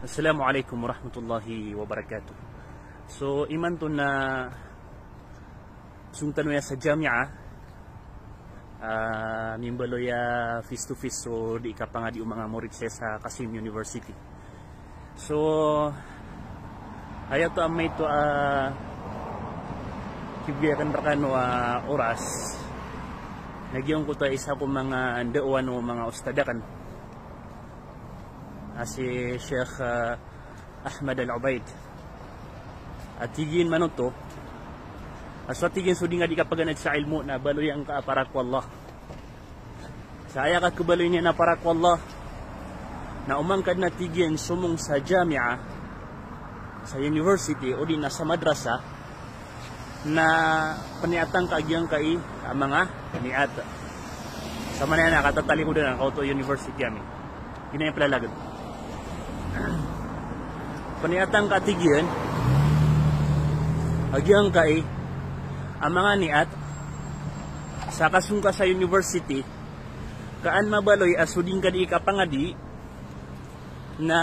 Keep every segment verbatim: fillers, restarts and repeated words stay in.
Assalamu alaikum warahmatullahi wabarakatuh. So, imanto na song tano aya sa jami'ah, ah, mimbaloy a face to face, so di kapangadi o manga morit saya sa Qasim University. So, aya oto a maito a kibgay akn rkano a oras, na giyangkoto a isa ko manga ndaowan o manga ustadh akn a si Sheikh, ah, Ahmad Al-Ubaid. A tig iyan man oto a so, a tig iyan, so di ngka di kapaganad sa ilmo na baloy angka a para ko Allah. Sa aya kabaloy niyan a para ko Allah na oman ka dn, a tig iyan, somong sa jami'ah, sa university, odi na sa madrasa, na pniyatan ka a giyangkai a manga niyat. Sa maana niyan na katatalikodan angka oto a university ami. Giyanan i plalagd. Pniyatan ka, a tig iyan, a giyangkai a manga niyat sa kasong ka sa university, ka an mabaloy a so di ngka di kapangadi na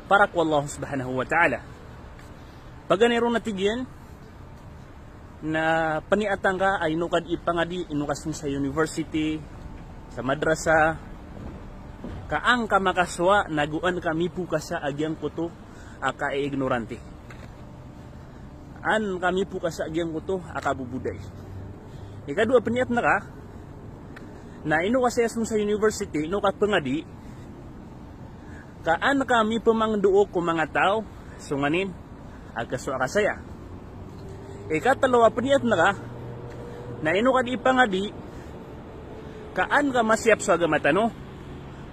para ko Allah subhanahu wa ta'ala. Paganay ron, a tig iyan, na pniyatan ka a ino ka di pangadi, ino ka song sa university, sa madrasa, ka an ka makasowa na go an ka mipokasa a giyangkoto a ka-ignorante. An ka mipokasa a giyangkoto a kaboboday. Ikadowa a pniyatn ka, na ino ka saya song sa university, ino ka pangadi, ka an ka mipmangndao ko manga taw so nganin a kasowa ka saya. Ikatlo a pniyatn ka, na ino ka di pangadi, ka an ka masiyap so agama tano,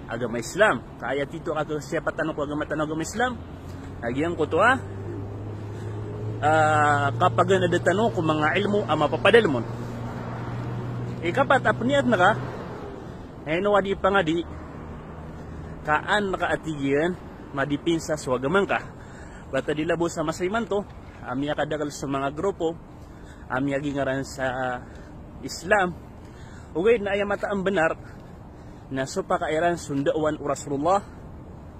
agama Islam. Ka aya tito a kasiyapa tano ko agama tano, agama Islam, a giyangkoto a, ah, kapaganada tano ko manga ilmo a mapapadalm on. Ikapat a pniyatn ka, na ino ka di pangadi, ka an ka, a tig iyan, madipinsa so agama ngka. Bata di labo sa masa imanto a miyakadakl so manga grupo a miyagingaran sa Islam, ogaid na aya mataan a bnar na so paka iran so ndaowan o Rasulullah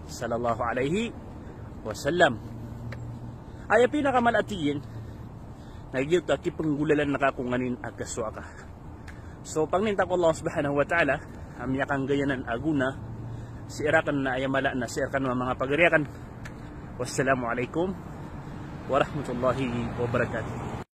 sallallahu alaihi wasallam. Aya pinakamala, a tig iyan, na giyoto a kipnggolalan ka ko nganin a kasowa ka. So, pangnin ta ko Allah subhanahu wa ta'ala a miyakanggay anan a gona sii rakn na aya mala na sii rkano a manga pagari akn. Wassalamu alaikum warahmatullahi wabarakatuh.